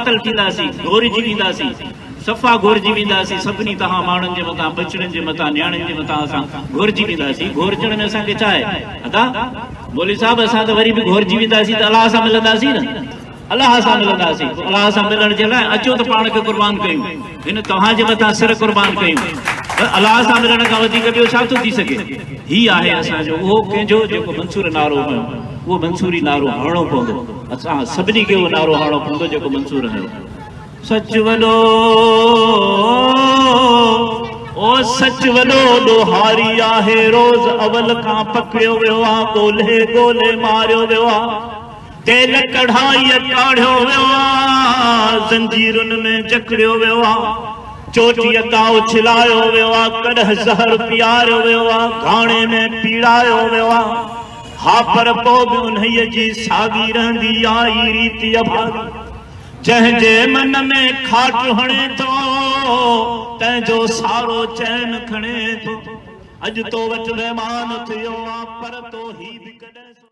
قتل ٿينداسين، گهورجي وينداسين، صفا گهورجي وينداسين، سڀني توهان ماڻهن جي مٿان، ٻچڙن جي مٿان، نياڻين جي مٿان اسان گهورجي وينداسين، گهورجڻ ۾ اسان کي ڇا آهي؟ ادا مولوي صاحب اسان ته وري به گهورجي وينداسين ته الله سان ملنداسين نه، الله سان ملنداسين، پوء الله سان ملڻ جي لاء اچو ته پاڻ کي قربان ڪيون، هن توهان جي مٿان سر قربان ڪيون، الله سان ملڻ کان وڌيڪ ٻيو ڇا ٿو ٿي سگهي؟ هي آهي اسان جو اهو ڪنهن جو جيڪو منصور نعرو هنيو، اهو منصوري نعرو هڻڻو پوندو، اسان سڀني کي اهو نعرو هڻڻو پوندو جيڪو منصور هنيو. سچ وڏو او سچ وڏو ڏوهاري آهي، روز اول کان پڪڙيو ويو آ، ڳولهي ڳولهي ماريو ويو آ، تيل ڪڙهائيء ڪاڙهيو ويو آ، زنجيرن ۾ جڪڙيو ويو آ، چوٽيء تان اڇلايو ويو آ، ڪڏهن زهر پياريو ويو آ، گهاڻي ۾ پيڙايو ويو آ، ها پر پوء به انهيء جي ساڳي رهندي آ ئي ريت اڀاڳي. جنهن جي من ۾ کاٽ هڻي ٿو، تنهن جو سارو چين کڻي ٿو. اڄ تو وٽ مهمان ٿيو آ، پر تو هي به ڪڏهن.